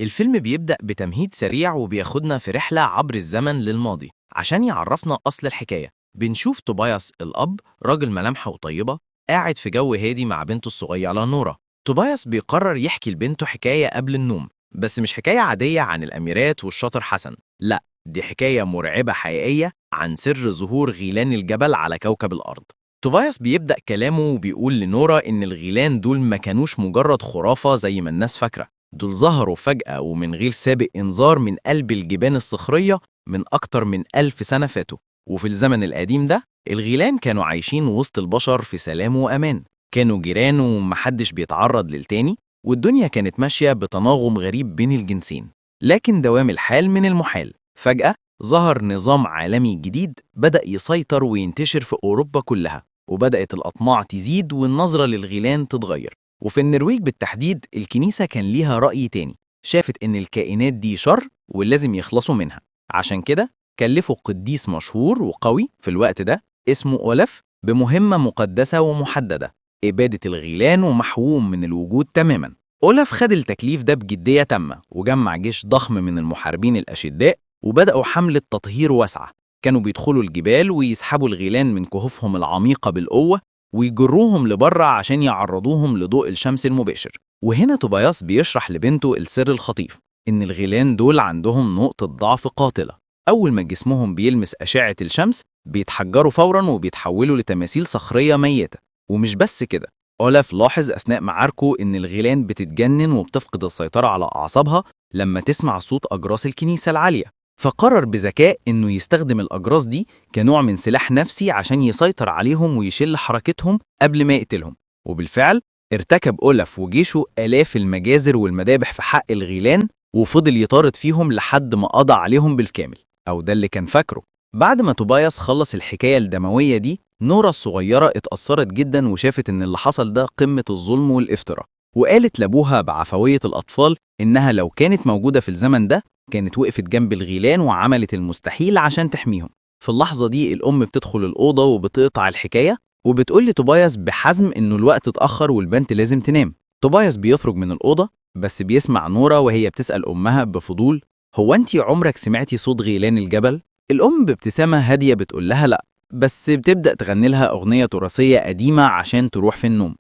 الفيلم بيبدأ بتمهيد سريع وبياخدنا في رحلة عبر الزمن للماضي عشان يعرفنا أصل الحكاية. بنشوف توباياس الأب، راجل ملامحه طيبة، قاعد في جو هادي مع بنته الصغيرة نورا. توباياس بيقرر يحكي لبنته حكاية قبل النوم، بس مش حكاية عادية عن الأميرات والشاطر حسن، لا، دي حكاية مرعبة حقيقية عن سر ظهور غيلان الجبل على كوكب الأرض. توباياس بيبدأ كلامه وبيقول لنورا إن الغيلان دول ما كانوش مجرد خرافة زي ما الناس فاكرة، دول ظهروا فجأة ومن غير سابق إنذار من قلب الجبال الصخرية من أكتر من 1000 سنة فاتوا. وفي الزمن القديم ده الغيلان كانوا عايشين وسط البشر في سلام وأمان، كانوا جيران ومحدش بيتعرض للتاني، والدنيا كانت ماشية بتناغم غريب بين الجنسين. لكن دوام الحال من المحال، فجأة ظهر نظام عالمي جديد بدأ يسيطر وينتشر في أوروبا كلها، وبدأت الأطماع تزيد والنظرة للغيلان تتغير. وفي النرويج بالتحديد الكنيسة كان ليها رأي تاني، شافت إن الكائنات دي شر ولازم يخلصوا منها. عشان كده كلفوا قديس مشهور وقوي في الوقت ده اسمه أولاف بمهمة مقدسة ومحددة، إبادة الغيلان ومحوهم من الوجود تماما. أولاف خد التكليف ده بجدية تامة وجمع جيش ضخم من المحاربين الأشداء، وبدأوا حملة تطهير واسعة. كانوا بيدخلوا الجبال ويسحبوا الغيلان من كهوفهم العميقة بالقوة ويجروهم لبره عشان يعرضوهم لضوء الشمس المباشر. وهنا توباياس بيشرح لبنته السر الخطيف، إن الغيلان دول عندهم نقطة ضعف قاتلة، أول ما جسمهم بيلمس أشعة الشمس بيتحجروا فورا وبيتحولوا لتماثيل صخرية ميتة. ومش بس كده، أولاف لاحظ أثناء معاركه إن الغيلان بتتجنن وبتفقد السيطرة على أعصابها لما تسمع صوت أجراس الكنيسة العالية، فقرر بذكاء إنه يستخدم الأجراس دي كنوع من سلاح نفسي عشان يسيطر عليهم ويشل حركتهم قبل ما يقتلهم. وبالفعل ارتكب أولاف وجيشه آلاف المجازر والمذابح في حق الغيلان، وفضل يطارد فيهم لحد ما قضى عليهم بالكامل، أو ده اللي كان فاكره. بعد ما توباياس خلص الحكاية الدموية دي، نورا الصغيرة اتأثرت جدا وشافت إن اللي حصل ده قمة الظلم والافتراء، وقالت لأبوها بعفوية الأطفال إنها لو كانت موجودة في الزمن ده كانت وقفت جنب الغيلان وعملت المستحيل عشان تحميهم. في اللحظة دي الأم بتدخل الأوضة وبتقطع الحكاية وبتقول لتوباياس بحزم إنه الوقت اتأخر والبنت لازم تنام. توباياس بيخرج من الأوضة، بس بيسمع نورا وهي بتسأل أمها بفضول، هو أنتي عمرك سمعتي صوت غيلان الجبل؟ الأم بابتسامة هادية بتقول لها لأ، بس بتبدأ تغني لها أغنية تراثية قديمة عشان تروح في النوم.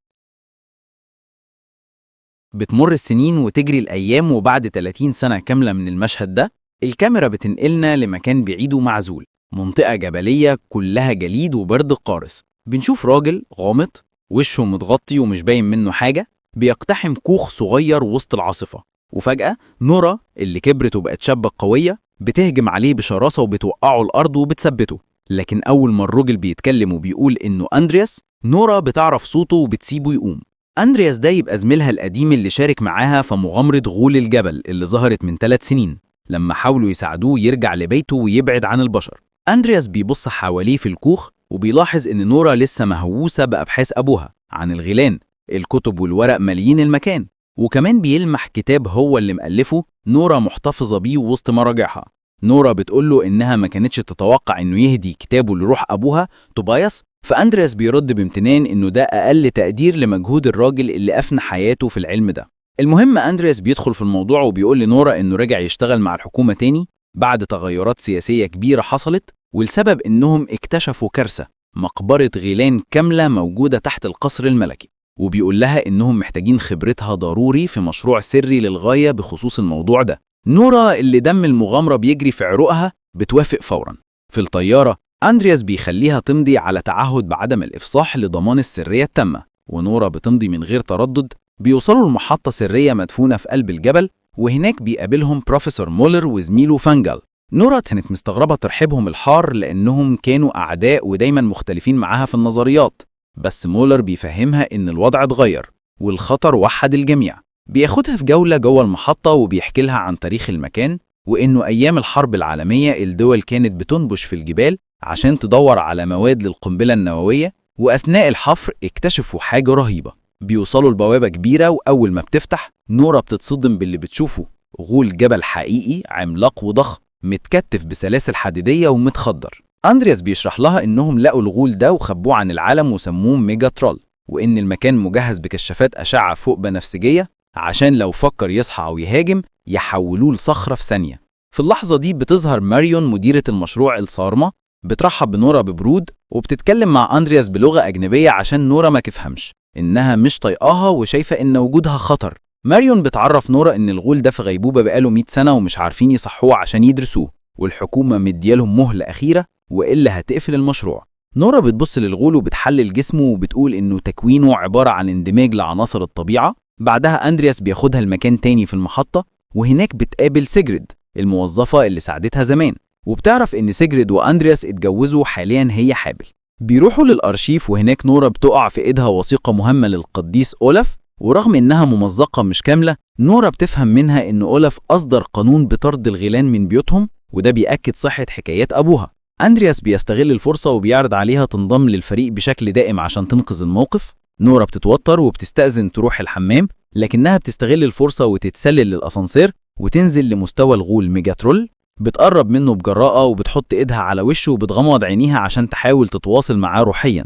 بتمر السنين وتجري الأيام، وبعد 30 سنة كاملة من المشهد ده الكاميرا بتنقلنا لمكان بعيد ومعزول، منطقة جبلية كلها جليد وبرد قارس. بنشوف راجل غامض وشه متغطي ومش باين منه حاجة بيقتحم كوخ صغير وسط العاصفة، وفجأة نورا اللي كبرت وبقت شابة قوية بتهجم عليه بشراسة وبتوقعه الأرض وبتثبته. لكن أول ما الراجل بيتكلم وبيقول إنه أندرياس، نورا بتعرف صوته وبتسيبه يقوم. أندرياس ده يبقى زميلها القديم اللي شارك معاها في مغامرة غول الجبل اللي ظهرت من 3 سنين لما حاولوا يساعدوه يرجع لبيته ويبعد عن البشر. أندرياس بيبص حواليه في الكوخ وبيلاحظ إن نورا لسه مهووسة بأبحاث أبوها عن الغيلان، الكتب والورق ماليين المكان، وكمان بيلمح كتاب هو اللي مألفه نورا محتفظة بيه وسط مراجعها. نورا بتقوله إنها ما كانتش تتوقع إنه يهدي كتابه لروح أبوها توباياس، فأندرياس بيرد بامتنان إنه ده أقل تقدير لمجهود الراجل اللي أفنى حياته في العلم ده. المهم أندرياس بيدخل في الموضوع وبيقول لنورا إنه رجع يشتغل مع الحكومة تاني بعد تغيرات سياسية كبيرة حصلت، والسبب إنهم اكتشفوا كارثة، مقبرة غيلان كاملة موجودة تحت القصر الملكي، وبيقول لها إنهم محتاجين خبرتها ضروري في مشروع سري للغاية بخصوص الموضوع ده. نورا اللي دم المغامرة بيجري في عروقها بتوافق فورا. في الطيارة أندرياس بيخليها تمضي على تعهد بعدم الإفصاح لضمان السرية التامة، ونورا بتمضي من غير تردد. بيوصلوا لمحطة سرية مدفونة في قلب الجبل، وهناك بيقابلهم بروفيسور مولر وزميله فانجال. نورا كانت مستغربة ترحيبهم الحار لأنهم كانوا أعداء ودايما مختلفين معاها في النظريات، بس مولر بيفهمها إن الوضع اتغير والخطر وحد الجميع. بياخدها في جولة جوه المحطة وبيحكي لها عن تاريخ المكان، وإنه أيام الحرب العالمية الدول كانت بتنبش في الجبال عشان تدور على مواد للقنبلة النووية، وأثناء الحفر اكتشفوا حاجة رهيبة. بيوصلوا لبوابة كبيرة، وأول ما بتفتح نورا بتتصدم باللي بتشوفه، غول جبل حقيقي عملاق وضخم متكتف بسلاسل حديدية ومتخدر. أندرياس بيشرح لها إنهم لقوا الغول ده وخبوه عن العالم وسموه ميجاترول، وإن المكان مجهز بكشافات أشعة فوق بنفسجية عشان لو فكر يصحى أو يهاجم يحولوه لصخرة في ثانية. في اللحظة دي بتظهر ماريون مديرة المشروع الصارمة، بترحب بنورا ببرود وبتتكلم مع أندرياس بلغة أجنبية عشان نورا ما تفهمش إنها مش طايقاها وشايفة إن وجودها خطر. ماريون بتعرف نورا إن الغول ده في غيبوبة بقاله 100 سنة ومش عارفين يصحوه عشان يدرسوه، والحكومة مديالهم مهلة أخيرة وإلا هتقفل المشروع. نورا بتبص للغول وبتحلل جسمه وبتقول إنه تكوينه عبارة عن اندماج لعناصر الطبيعة. بعدها أندرياس بياخدها لمكان تاني في المحطة، وهناك بتقابل سيجريد الموظفة اللي ساعدتها زمان، وبتعرف إن سيجريد وأندرياس اتجوزوا، حاليا هي حامل. بيروحوا للأرشيف وهناك نورا بتقع في إيدها وثيقة مهمة للقديس أولاف، ورغم إنها ممزقة مش كاملة نورا بتفهم منها إن أولاف أصدر قانون بطرد الغيلان من بيوتهم، وده بيأكد صحة حكايات أبوها. أندرياس بيستغل الفرصة وبيعرض عليها تنضم للفريق بشكل دائم عشان تنقذ الموقف. نورا بتتوتر وبتستأذن تروح الحمام، لكنها بتستغل الفرصة وتتسلل للأسانسير وتنزل لمستوى الغول ميجاترول. بتقرب منه بجراءة وبتحط إيدها على وشه وبتغمض عينيها عشان تحاول تتواصل معاه روحيا.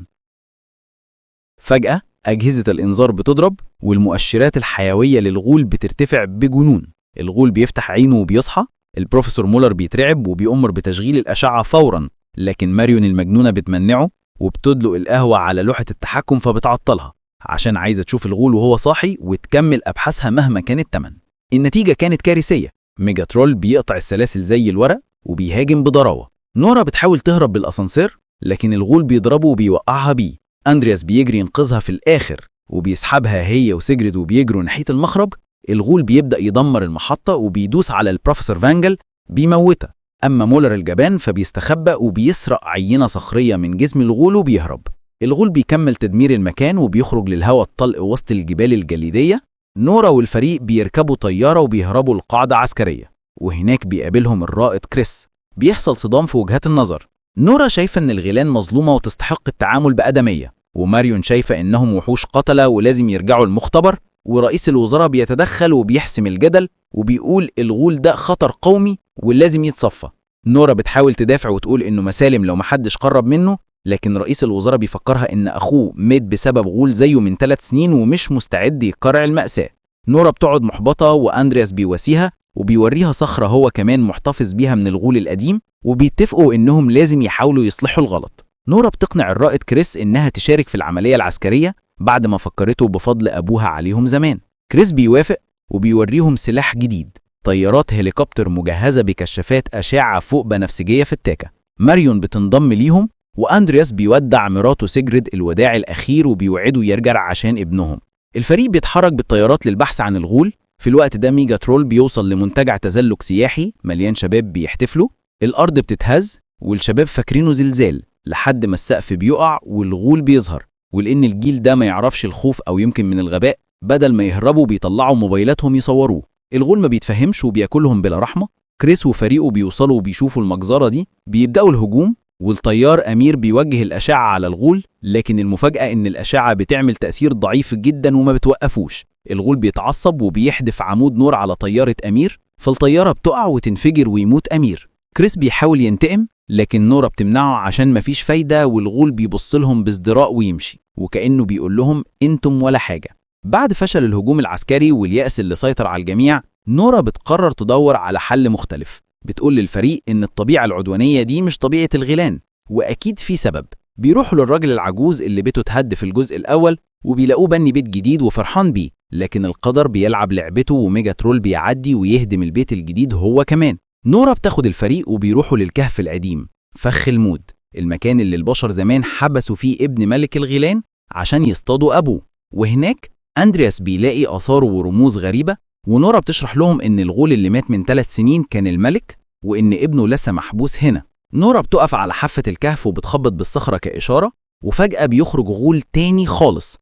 فجأة أجهزة الإنذار بتضرب والمؤشرات الحيوية للغول بترتفع بجنون. الغول بيفتح عينه وبيصحى. البروفيسور مولر بيترعب وبيأمر بتشغيل الأشعة فورا، لكن ماريون المجنونة بتمنعه وبتدلق القهوة على لوحة التحكم فبتعطلها عشان عايزة تشوف الغول وهو صاحي وتكمل أبحاثها مهما كان الثمن. النتيجة كانت كارثية، ميجاترول بيقطع السلاسل زي الورق وبيهاجم بضراوة. نورا بتحاول تهرب بالأسانسير لكن الغول بيضربه وبيوقعها بيه. أندرياس بيجري ينقذها في الآخر وبيسحبها هي وسيجريد وبيجروا ناحية المخرج. الغول بيبدأ يدمر المحطة وبيدوس على البروفيسور فانجل بيموتها. أما مولر الجبان فبيستخبى وبيسرق عينة صخرية من جسم الغول وبيهرب. الغول بيكمل تدمير المكان وبيخرج للهواء الطلق وسط الجبال الجليدية. نورا والفريق بيركبوا طيارة وبيهربوا لقاعدة عسكرية، وهناك بيقابلهم الرائد كريس. بيحصل صدام في وجهات النظر. نورا شايفة إن الغيلان مظلومة وتستحق التعامل بأدمية، وماريون شايفة إنهم وحوش قتلة ولازم يرجعوا المختبر. ورئيس الوزراء بيتدخل وبيحسم الجدل وبيقول الغول ده خطر قومي ولازم يتصفى. نورا بتحاول تدافع وتقول إنه مسالم لو محدش قرب منه، لكن رئيس الوزراء بيفكرها إن أخوه مات بسبب غول زيه من 3 سنين ومش مستعد يكرر المأساة. نورا بتقعد محبطة وأندرياس بيواسيها وبيوريها صخرة هو كمان محتفظ بيها من الغول القديم، وبيتفقوا إنهم لازم يحاولوا يصلحوا الغلط. نورا بتقنع الرائد كريس إنها تشارك في العملية العسكرية بعد ما فكرته بفضل أبوها عليهم زمان. كريس بيوافق وبيوريهم سلاح جديد، طيارات هليكوبتر مجهزة بكشافات أشعة فوق بنفسجية في التاكة. ماريون بتنضم ليهم، وأندرياس بيودع مراته سيجريد الوداع الأخير وبيوعده يرجع عشان ابنهم. الفريق بيتحرك بالطيارات للبحث عن الغول. في الوقت ده ميجاترول بيوصل لمنتجع تزلج سياحي مليان شباب بيحتفلوا. الأرض بتتهز والشباب فاكرينه زلزال لحد ما السقف بيقع والغول بيظهر. ولأن الجيل ده ما يعرفش الخوف أو يمكن من الغباء، بدل ما يهربوا بيطلعوا موبايلاتهم يصوروه. الغول ما بيتفهمش وبياكلهم بلا رحمة. كريس وفريقه بيوصلوا وبيشوفوا المجزرة دي، بيبدأوا الهجوم، والطيار أمير بيوجه الأشعة على الغول، لكن المفاجأة إن الأشعة بتعمل تأثير ضعيف جدا وما بتوقفوش. الغول بيتعصب وبيحدف عمود نور على طيارة أمير، فالطيارة بتقع وتنفجر ويموت أمير. كريس بيحاول ينتقم لكن نورا بتمنعه عشان مفيش فايدة، والغول بيبص لهم بازدراء ويمشي وكأنه بيقول لهم انتم ولا حاجة. بعد فشل الهجوم العسكري واليأس اللي سيطر على الجميع، نورا بتقرر تدور على حل مختلف. بتقول للفريق إن الطبيعة العدوانية دي مش طبيعة الغيلان وأكيد في سبب. بيروحوا للراجل العجوز اللي بيته اتهد في الجزء الأول وبيلاقوه بني بيت جديد وفرحان بيه، لكن القدر بيلعب لعبته وميجاترول بيعدي ويهدم البيت الجديد هو كمان. نورا بتاخد الفريق وبيروحوا للكهف القديم، فخ الموت، المكان اللي البشر زمان حبسوا فيه ابن ملك الغيلان عشان يصطادوا أبوه. وهناك أندرياس بيلاقي آثار ورموز غريبة، ونورا بتشرح لهم إن الغول اللي مات من 3 سنين كان الملك وإن ابنه لسه محبوس هنا. نورا بتقف على حافة الكهف وبتخبط بالصخرة كإشارة، وفجأة بيخرج غول تاني خالص،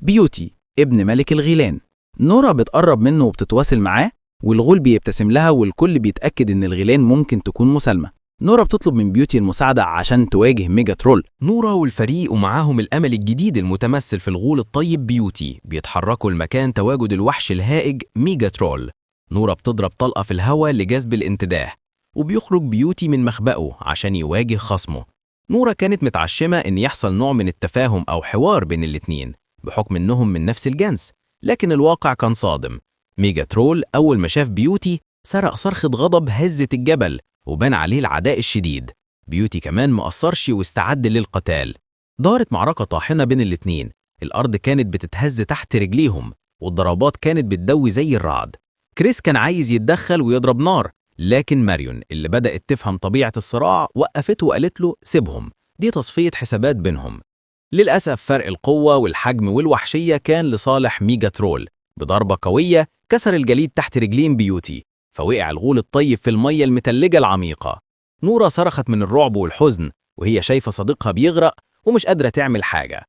بيوتي ابن ملك الغيلان. نورا بتقرب منه وبتتواصل معاه، والغول بيبتسم لها والكل بيتأكد إن الغيلان ممكن تكون مسالمة. نورا بتطلب من بيوتي المساعدة عشان تواجه ميجاترول. نورا والفريق ومعاهم الأمل الجديد المتمثل في الغول الطيب بيوتي بيتحركوا لمكان تواجد الوحش الهائج ميجاترول. نورا بتضرب طلقة في الهواء لجذب الانتباه، وبيخرج بيوتي من مخبأه عشان يواجه خصمه. نورا كانت متعشمة إن يحصل نوع من التفاهم أو حوار بين الاتنين بحكم إنهم من نفس الجنس، لكن الواقع كان صادم. ميجاترول أول ما شاف بيوتي سرق صرخة غضب هزت الجبل وبان عليه العداء الشديد. بيوتي كمان ما قصرش واستعد للقتال. دارت معركة طاحنة بين الاتنين، الأرض كانت بتتهز تحت رجليهم والضربات كانت بتدوي زي الرعد. كريس كان عايز يتدخل ويضرب نار، لكن ماريون اللي بدأت تفهم طبيعة الصراع وقفته وقالت له سيبهم، دي تصفية حسابات بينهم. للأسف فرق القوة والحجم والوحشية كان لصالح ميجاترول. بضربة قوية كسر الجليد تحت رجلين بيوتي، فوقع الغول الطيب في المية المتلجة العميقة. نورا صرخت من الرعب والحزن وهي شايفة صديقها بيغرق ومش قادرة تعمل حاجة.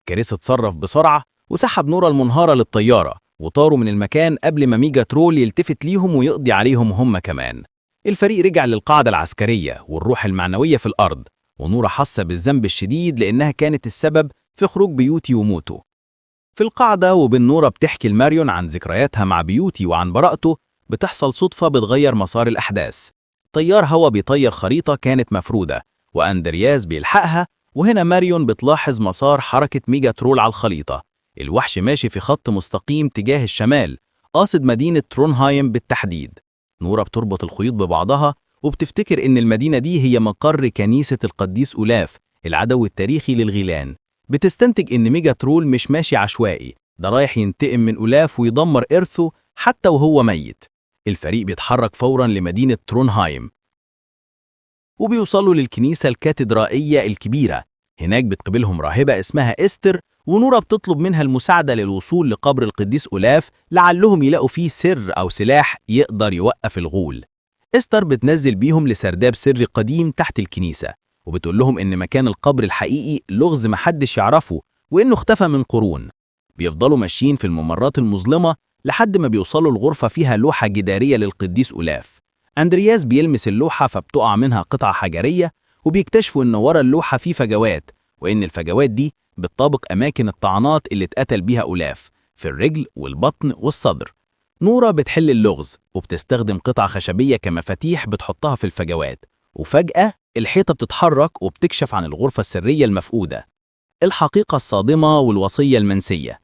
كريس اتصرف بسرعة وسحب نورا المنهارة للطيارة وطاروا من المكان قبل ما ميجاترول يلتفت ليهم ويقضي عليهم هم كمان. الفريق رجع للقاعدة العسكرية والروح المعنوية في الأرض، ونورا حاسة بالذنب الشديد لأنها كانت السبب في خروج بيوتي وموته. في القاعدة وبين نورا بتحكي لماريون عن ذكرياتها مع بيوتي وعن براءته، بتحصل صدفة بتغير مسار الأحداث. طيار هوا بيطير خريطة كانت مفرودة وأندرياس بيلحقها، وهنا ماريون بتلاحظ مسار حركة ميجاترول على الخريطة. الوحش ماشي في خط مستقيم تجاه الشمال، قاصد مدينة ترونهايم بالتحديد. نورا بتربط الخيوط ببعضها وبتفتكر إن المدينة دي هي مقر كنيسة القديس أولاف، العدو التاريخي للغيلان. بتستنتج إن ميجاترول مش ماشي عشوائي، ده رايح ينتقم من أولاف ويدمر إرثه حتى وهو ميت. الفريق بيتحرك فورا لمدينة ترونهايم وبيوصلوا للكنيسة الكاتدرائية الكبيرة. هناك بتقابلهم راهبة اسمها إستر، ونورا بتطلب منها المساعدة للوصول لقبر القديس أولاف لعلهم يلاقوا فيه سر أو سلاح يقدر يوقف الغول. إستر بتنزل بيهم لسرداب سري قديم تحت الكنيسة، وبتقول لهم إن مكان القبر الحقيقي لغز محدش يعرفه وإنه اختفى من قرون. بيفضلوا ماشيين في الممرات المظلمة لحد ما بيوصلوا الغرفة فيها لوحة جدارية للقديس أولاف. أندرياس بيلمس اللوحة فبتقع منها قطعة حجرية، وبيكتشفوا إن ورا اللوحة في فجوات، وإن الفجوات دي بتطابق أماكن الطعنات اللي اتقتل بيها أولاف في الرجل والبطن والصدر. نورا بتحل اللغز وبتستخدم قطعة خشبية كمفاتيح بتحطها في الفجوات، وفجأة الحيطة بتتحرك وبتكشف عن الغرفة السرية المفقودة. الحقيقة الصادمة والوصية المنسية.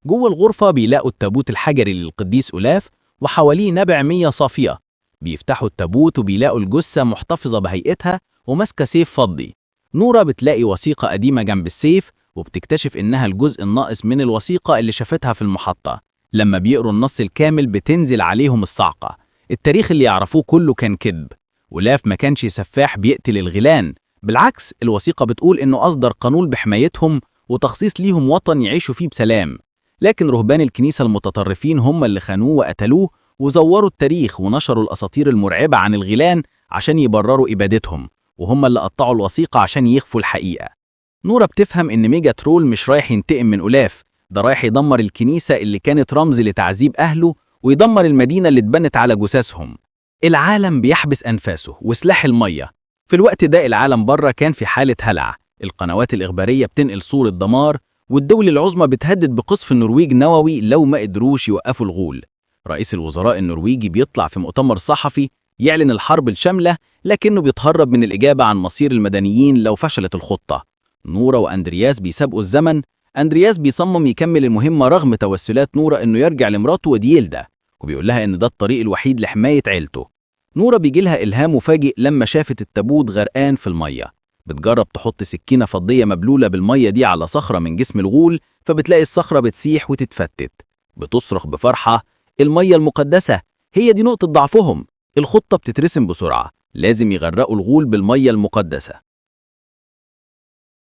جوه الغرفة بيلاقوا التابوت الحجري للقديس أولاف وحواليه نبع مية صافية. بيفتحوا التابوت وبيلاقوا الجثة محتفظة بهيئتها وماسكة سيف فضي. نورا بتلاقي وثيقة قديمة جنب السيف وبتكتشف إنها الجزء الناقص من الوثيقة اللي شافتها في المحطة. لما بيقروا النص الكامل بتنزل عليهم الصعقة. التاريخ اللي يعرفوه كله كان كذب. أولاف ما كانش سفاح بيقتل الغيلان، بالعكس الوثيقة بتقول إنه أصدر قانون بحمايتهم وتخصيص ليهم وطن يعيشوا فيه بسلام. لكن رهبان الكنيسة المتطرفين هم اللي خانوه وقتلوه وزوروا التاريخ ونشروا الأساطير المرعبة عن الغيلان عشان يبرروا إبادتهم، وهم اللي قطعوا الوثيقة عشان يخفوا الحقيقة. نورا بتفهم إن ميجاترول مش رايح ينتقم من أولاف، ده رايح يدمر الكنيسة اللي كانت رمز لتعذيب أهله ويدمر المدينة اللي اتبنت على جثثهم. العالم بيحبس أنفاسه وسلاح المية. في الوقت ده العالم بره كان في حالة هلع، القنوات الإخبارية بتنقل صورة دمار، والدول العظمى بتهدد بقصف النرويج نووي لو ما قدروش يوقفوا الغول. رئيس الوزراء النرويجي بيطلع في مؤتمر صحفي يعلن الحرب الشاملة، لكنه بيتهرب من الإجابة عن مصير المدنيين لو فشلت الخطة. نورا وأندرياس بيسابقوا الزمن. أندرياس بيصمم يكمل المهمة رغم توسلات نورا إنه يرجع لمراته وديلدا، وبيقول لها إن ده الطريق الوحيد لحماية عيلته. نورا بيجيلها إلهام مفاجئ لما شافت التابوت غرقان في المية. بتجرب تحط سكينة فضية مبلولة بالمية دي على صخرة من جسم الغول، فبتلاقي الصخرة بتسيح وتتفتت. بتصرخ بفرحة: المية المقدسة هي دي نقطة ضعفهم. الخطة بتترسم بسرعة، لازم يغرقوا الغول بالمية المقدسة.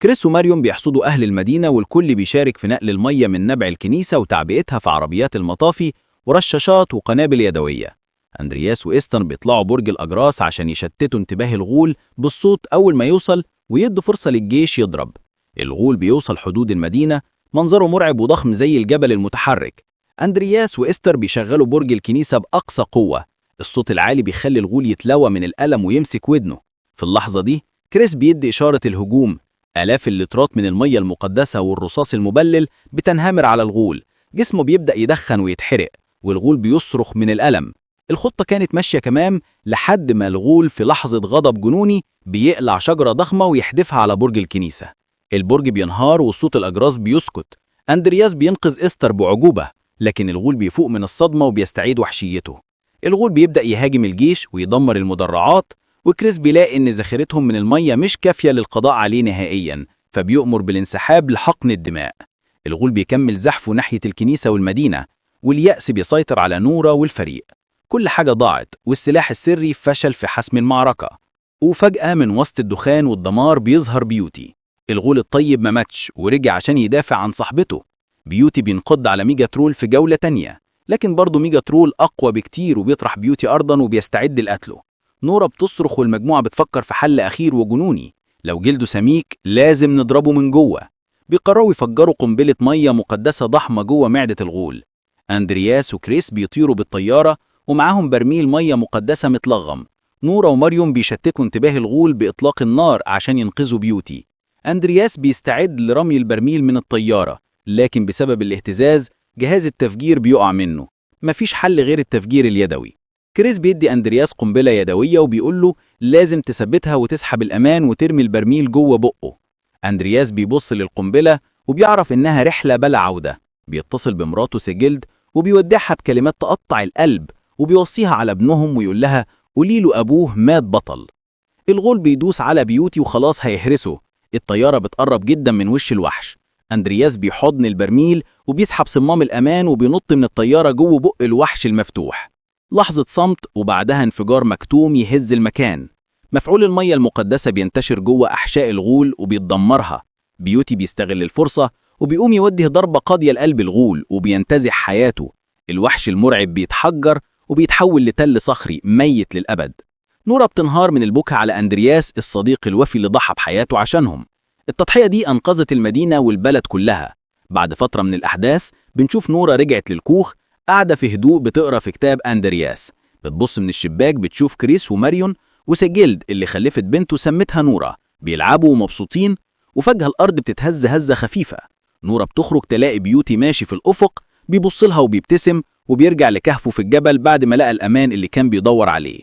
كريس وماريون بيحصدوا أهل المدينة، والكل بيشارك في نقل المية من نبع الكنيسة وتعبئتها في عربيات المطافي ورشاشات وقنابل يدوية. أندرياس وإستر بيطلعوا برج الأجراس عشان يشتتوا انتباه الغول بالصوت أول ما يوصل ويدوا فرصة للجيش يضرب. الغول بيوصل حدود المدينة، منظره مرعب وضخم زي الجبل المتحرك. أندرياس وإستر بيشغلوا برج الكنيسة بأقصى قوة. الصوت العالي بيخلي الغول يتلوى من الألم ويمسك ودنه. في اللحظة دي كريس بيدي إشارة الهجوم. آلاف اللترات من المية المقدسة والرصاص المبلل بتنهمر على الغول. جسمه بيبدأ يدخن ويتحرق، والغول بيصرخ من الألم. الخطة كانت ماشية كمام لحد ما الغول في لحظة غضب جنوني بيقلع شجرة ضخمة ويحدفها على برج الكنيسة. البرج بينهار وصوت الأجراس بيسكت. أندرياس بينقذ إستر بعجوبة، لكن الغول بيفوق من الصدمة وبيستعيد وحشيته. الغول بيبدأ يهاجم الجيش ويدمر المدرعات، وكريس بيلاقي إن ذخيرتهم من المية مش كافية للقضاء عليه نهائيا، فبيؤمر بالانسحاب لحقن الدماء. الغول بيكمل زحفه ناحية الكنيسة والمدينة، واليأس بيسيطر على نورا والفريق. كل حاجة ضاعت، والسلاح السري فشل في حسم المعركة. وفجأة من وسط الدخان والدمار بيظهر بيوتي. الغول الطيب ما ماتش ورجع عشان يدافع عن صاحبته. بيوتي بينقض على ميجاترول في جولة تانية، لكن برضه ميجاترول أقوى بكتير وبيطرح بيوتي أرضا وبيستعد لقتله. نورا بتصرخ والمجموعة بتفكر في حل أخير وجنوني: لو جلده سميك لازم نضربه من جوه. بيقرروا يفجروا قنبلة مية مقدسة ضخمة جوه معدة الغول. أندرياس وكريس بيطيروا بالطيارة ومعاهم برميل مية مقدسة متلغم. نورا وماريون بيشتتوا انتباه الغول بإطلاق النار عشان ينقذوا بيوتي. أندرياس بيستعد لرمي البرميل من الطيارة، لكن بسبب الاهتزاز جهاز التفجير بيقع منه. مفيش حل غير التفجير اليدوي. كريس بيدي أندرياس قنبلة يدوية وبيقول له لازم تثبتها وتسحب الأمان وترمي البرميل جوه بقه. أندرياس بيبص للقنبلة وبيعرف إنها رحلة بلا عودة. بيتصل بمراته سجلد وبيودعها بكلمات تقطع القلب، وبيوصيها على ابنهم ويقول لها قولي له أبوه مات بطل. الغول بيدوس على بيوتي وخلاص هيهرسه. الطيارة بتقرب جدا من وش الوحش. أندرياس بيحضن البرميل وبيسحب صمام الأمان وبينط من الطيارة جوه بق الوحش المفتوح. لحظة صمت وبعدها انفجار مكتوم يهز المكان. مفعول المية المقدسة بينتشر جوه أحشاء الغول وبيتدمرها. بيوتي بيستغل الفرصة وبيقوم يوجه ضربة قاضية لقلب الغول وبينتزع حياته. الوحش المرعب بيتحجر وبيتحول لتل صخري ميت للأبد. نورا بتنهار من البكا على أندرياس الصديق الوفي اللي ضحى بحياته عشانهم. التضحية دي أنقذت المدينة والبلد كلها. بعد فترة من الأحداث بنشوف نورا رجعت للكوخ، قاعدة في هدوء بتقرأ في كتاب أندرياس. بتبص من الشباك بتشوف كريس وماريون وسجلد اللي خلفت بنته سمتها نورا بيلعبوا ومبسوطين. وفجأة الأرض بتتهز هزة خفيفة. نورا بتخرج تلاقي بيوتي ماشي في الأفق، بيبص لها وبيبتسم وبيرجع لكهفه في الجبل بعد ما لقى الأمان اللي كان بيدور عليه.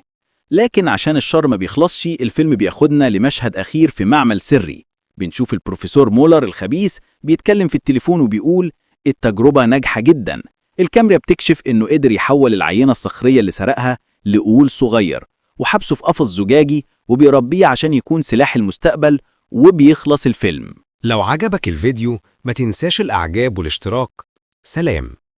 لكن عشان الشر ما بيخلصش، الفيلم بياخدنا لمشهد أخير في معمل سري. بنشوف البروفيسور مولر الخبيث بيتكلم في التليفون وبيقول التجربة ناجحة جدا. الكاميرا بتكشف إنه قدر يحول العينة الصخرية اللي سرقها لغول صغير وحبسه في قفص زجاجي وبيربيه عشان يكون سلاح المستقبل. وبيخلص الفيلم. لو عجبك الفيديو ما تنساش الإعجاب والاشتراك. سلام.